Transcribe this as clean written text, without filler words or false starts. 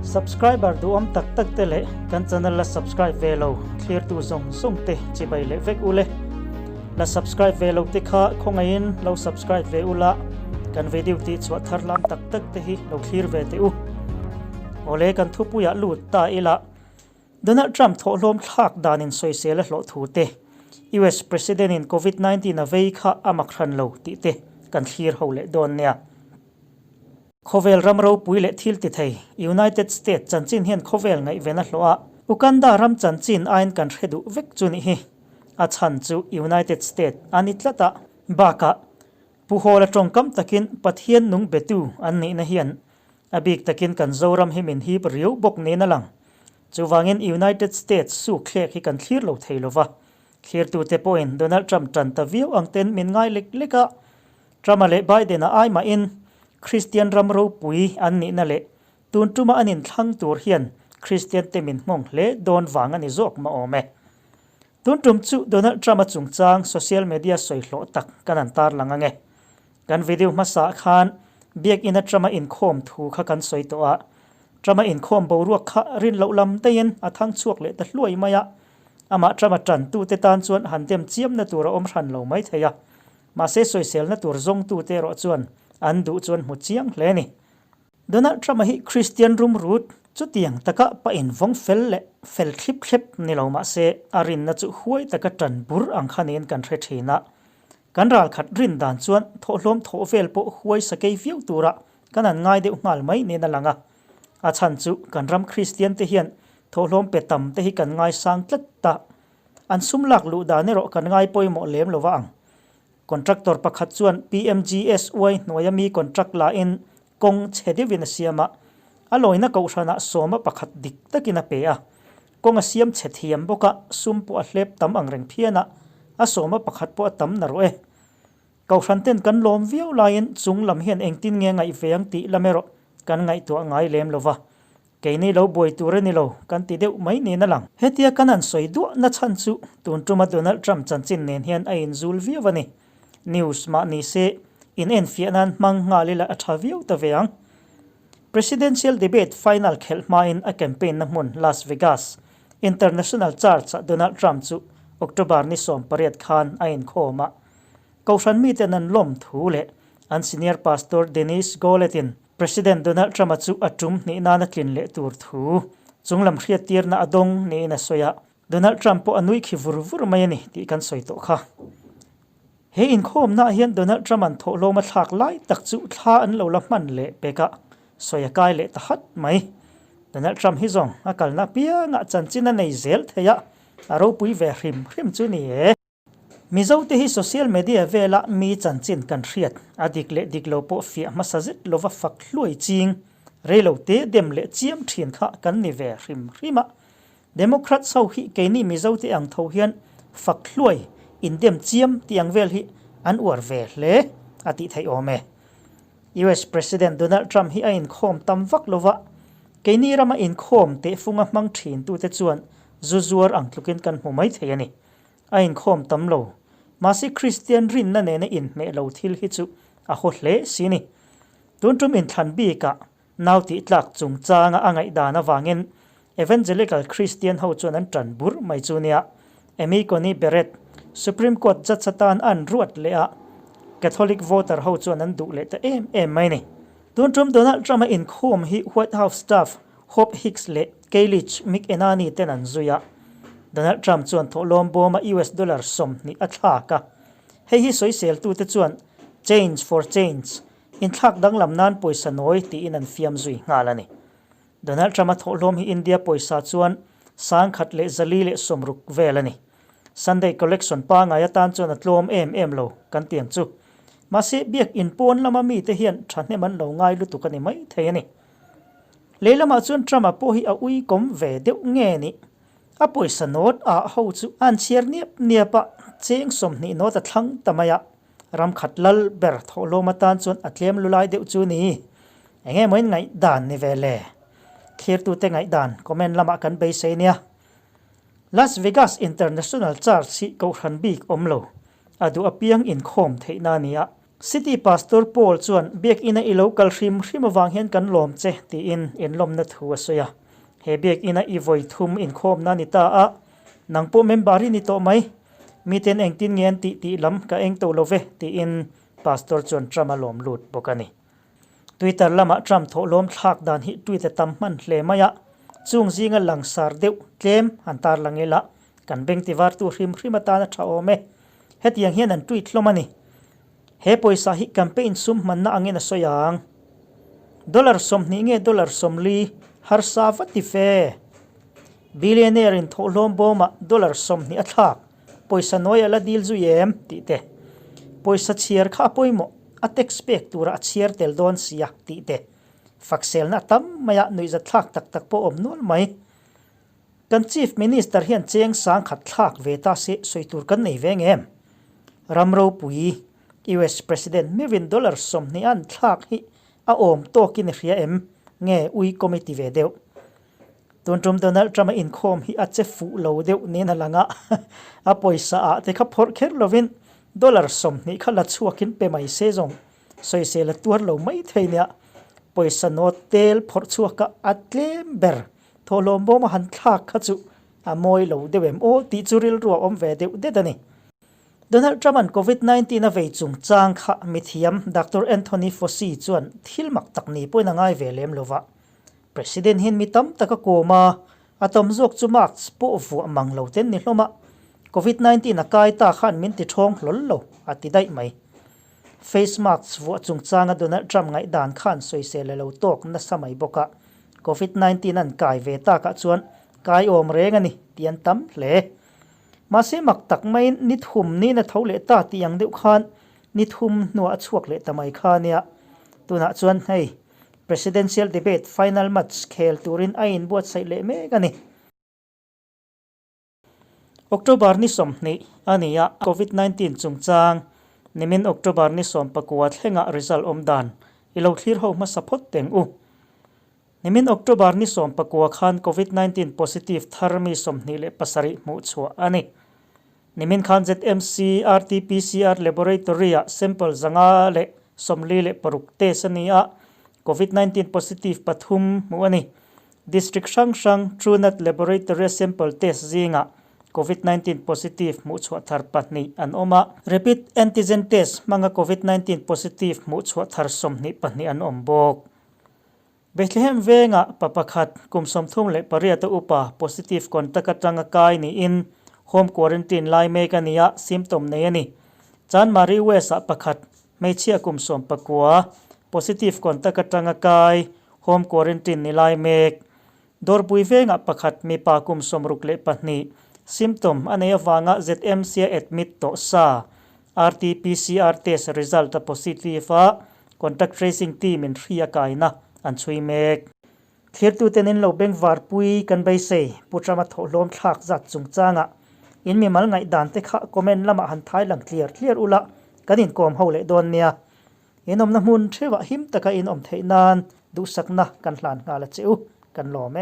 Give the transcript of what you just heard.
Subscriber duhawm tak tak te leh kan channel la subscribe ve lo thlirtu zawng zawng te chibai leh vek ule. La subscribe ve lo te kha khawngaihin lo subscribe ve ula, kan video tih chhuah thar lam tak tak te hi lo thlir ve teh u. Awle kan thupuiah lut ta ila. Donald Trump thawhhlawm thlak danin sawisel a hlawh thu te, US President in Covid 19 a vei kha a mak hran lo tih te kan thlir ho leh dawn nia. Khawvel ram ropui leh thil ti thei United States chanchin hian khawvel ngaihven a hlawh a, Uganda ram chanchin aiin kan hre duh vek chu nih hi. A chhan chu United States a ni tlat a, bakah Pu Hawla tawngkam takin Pathian nung betu an nihna hian A bik takin kan Zoram hi min hip riau bawk niin a lang. Chuvangin United States suk thlek hi kan thlir lo thei lova. Thlirtute pawhin Donald Trump tan ta viau ang ten min ngai lek lek a. Trump-a leh Biden-a ai mahin Kristian ram ropui an nihna leh tun tuma an inthlang tur hian Kristian te min nghawng hle dawn vang a ni zawk mah awm e. Tun tum chu Donald Trump-a chungchang social media sawi hlawh tak kan han tarlang ang e. Kan video hmasa khan Biakinn a Trump-a inkhawm thu kha kan sawi tawh a, Trump-a inkhawm boruak kha rin loh lam daihin a thang chhuak leh ta hluai mai a, amah Trump-a tantute tan chuan han dem chiamna tur a awm hran lo mai thei a, mahse sawiselna tur zawngtute erawh chuan an duh chuan hmu chiang hle a ni. Donald Trump-a hi Kristian rumrut chutiang taka pa invawng fel leh fel thlip thlep ni lo mah se a rinna chu huai taka tan bur ang kha niin kan hre thin a. Kan ralkhat rin dan chuan thawhhlawm thawh vel pawh huai sakei viau tura kan han ngai deuh nghal mai niin a lang a. A chhan chu kan ram Kristian te hian thawhhlawm pe tam te hi kan ngaisang tlat ta. An sum lak luh dan erawh kan ngai pawimawh lem lo va ang. Contractor pakhat chuan PMGSY hnuaia mi contract la in kawng chhe deuhin a siam a, a lawina kohhranah sawma pakhat dik takin a pe a. Kawng a siam chhe thiam bawk a, sum pawh a hlep tam ang reng phian a, a sawma pakhat pawh a tam na rawh e. Kohhran ten kan lawm viau laiin chung lam hian engtin nge ngaih ve ang tih lam erawh kan ngaihtuah ngai lem lo va. Keini lo buai tur a ni lo, kan ti deuh mai niin a lang. Hetia kan han sawi duah na chhan chu tun tuma Donald Trump chanchin nen hian a inzul viau a ni. News mah ni se, in enfiah nan hmang nghal ila a tha viau ta ve ang. Presidential debate final khelh hmain a campaign na hmun Las Vegas International Church ah Donald Trump chu October ni 18 khan a inkhawm a. Kohhran miten an lawm thu leh an senior pastor Dennis Golet-in President Donald Trump-a chu a tum hnih nana tlin leh tur thu chunglam hriattirna a dawng niin a sawi a, Donald Trump pawh a nui khi vur vur mai a ni tih kan sawi tawh kha. He inkhawmnaah hian Donald Trump-a'n thawhlawm a thlak lai tak chu thla an lo la hman leh pek a, sawi a kai leh ta hat mai. Donald Trump hi zawng a kalna apiangah chanchin a nei zel thei a, a ropui ve hrim hrim chu ni e. Mizo te hi social media vela mi chanchin kan hriat a dik leh dik lo pawh fiah hmasa zet lova fak hluai ching reilo te dem leh chiam thin kha kan ni ve hrim hrim a. Democrats ho hi keini Mizo te ang tho hian fak hluai in dem chiam tih ang vel hi an uar ve hle a tih theih awm e. US President Donald Trump hi a inkhawm tam vak lova, keini rama inkhawm tehfunga hmang thin tute chuan zu zuar ang tlukin kan hmu mai thei a ni. A inkhawm tam lo. Mahse Kristian rinna nena inhmeh lo thil hi chu a haw hle si ni. Tun tum inthlan bikah nau tih tlak chungchanga a ngaihdan avangin Evangelical Kristian ho chuan an tan burh mai chu nia. Amy Coney Barrett, Supreme Court judge atan an ruat leh a, Catholic voter ho chuan an duh leh ta em em mai ni. Tun tum Donald Trump-a inkhawm hi White House staff Hope Hicks leh Kayleigh McEnany ten an zui a. Donald Trump chuan thawhlawm bawma US dollar 20 a thlak a. Hei hi sawiseltute chuan Change for change, inthlak danglam nan pawisa nawi tiin an fiam zui nghal a ni. Donald Trump-a thawhlawm hi India pawisa chuan 1160 vel a ni. Sunday collection pangai atan chuan a tlawm em em lo kan ti ang chu. Mahse, biak in pawn lama mite hian thahnem an lo ngai lutuk a ni mai thei a ni. Lehlamah chuan Trump-a pawh hi a uikawm ve deuh nge ni? A pawisa note ah ho chu an chhiar niap niap a, cheng 20 note a thlang ta mai a, ram khat lal ber thawhlawm atan chuan a tlem lulai deuh chu ni. Eng emaw in ngaihdan ni ve le? Thlirtute ngaihdan comment lamah kan beisei nia. Las Vegas International Church hi kohhran bik awm lo, a duh apiang inkhawm theihna a ni a. City Pastor Paul chuan Biakina i lo kal hrim hrim avang hian kan lawm che tiin inlawmna thu a sawi a. He Biakina i vawi thum inkhawmna a ni ta a, nang pawh member i ni tawh mai. Miten engtin nge an tih tih lam ka eng to lo ve tiin Pastor chuan Trump a lawm lut bawk a ni. Twitter lamah Trump thawhlawm thlak dan hi tweet a tam hman hle mai a, chung zinga langsar deuh tlem han tarlang ila kan beng tivartu hrim hrim atan a tha awm e. Hetiang hian an tweet hlawm a ni. He pawisa hi campaign sum hmanna angin a sawi ang. Dollar 20 nge dollar 40 harsa va ti fe. Billionaire in thawhlawm bawmah dollar 20 a thlak. Pawisa nawi a la dil zui em? tih te. Pawisa chhiar kha a pawimawh, a tax pek tura a chhiar tel dawn sia tih te. Fakselna a tam mai a, nuihzat thlak tak tak pawh a awm nual mai. Kan Chief Minister hian cheng sang khat thlak ve ta se sawi tur kan nei ve ngem? Ram ropui, US President meuhin dollar 20 an thlak hi a awm tawkin i hria em? Nge ui committee ve deuh? Tun tum Donald Trump a inkhawm hi a che fuh lo deuh niin a lang a, a pawisa ah te kha phawrh kher lovin dollar 20 kha la chhuakin pe mai se zawng sawisel a tuar lo mai thei nia. Pawisa note tel phawrh chhuaka a tlem ber thawhlawm bawm a han thlak kha chu a mawi lo deuh em aw tih chu rilru a awm ve deuh det a ni. Donald Trump-a'n Covid 19 a vei chungchang kha mithiam Doctor Anthony Fauci chuan thil mak tak ni pawhin a ngai ve lem lo va. President hian mi tam tak a kawm a, a tam zawk chu mask pawh vuah mang lo ten ni hlawm a, Covid 19 a kai ta khan min ti ṭhawng hlawl lo, a ti daih mai. Face mask vuah chungchanga Donald Trump ngaihdan khan sawisel a lo tawk nasa mai bawk a, Covid 19 an kai ve takah chuan kai awm reng a ni tih an tam hle. Mahse mak tak maiin ni thum niin a tho leh ta tih ang deuh khan ni thum hnuah a chhuak leh ta mai kha a nia. Tunah chuan hei Presidential Debate final match khel turin a inbuatsaih leh mek a ni. October ni 20 a ni a, Covid 19 chungchang nimin October ni 19 thlenga result awm dan i lo thlir ho hmasa phawt teng u. Nimin October ni 19 khan Covid 19 positive thar mi 27 hmuh chhuah a ni. Nimin khan ZMC RT-PCR Laboratory-ah sample 546 test a ni a, Covid 19 positive pathum hmuh a ni. District hrang hrang Truenat Laboratory-a sample test zingah Covid 19 positive hmuh chhuah thar pahnih an awm a. Rapid Antigen Test hmanga Covid 19 positive hmuh chhuah thar 22 an awm bawk. Bethlehem vengah pa pakhat kum 38 a upa positive contact atanga kai niin home quarantine lai mek a ni a, symptom nei a ni. Chanmari West ah pakhat hmeichhia kum 19 positive contact atanga kai home quarantine ni lai mek. Dawrpui vengah pakhat mipa kum 62 symptom a nei avanga ZMC a admit tawh sa. RT-PCR test result a positive a, contact tracing team in hri a kaina an chhui mek. Thlirtuten in lo beng varpui kan beisei, Pu Trump-a thawhlawm thlak zat chungchangah in mimal ngaihdan te kha comment lamah han thai lang tliar tliar ula, kan inkawm ho leh dawn nia. In awmna hmun theuhah him taka in awm theih nan duhsakna kan hlan nghal a che u, kan lawm e.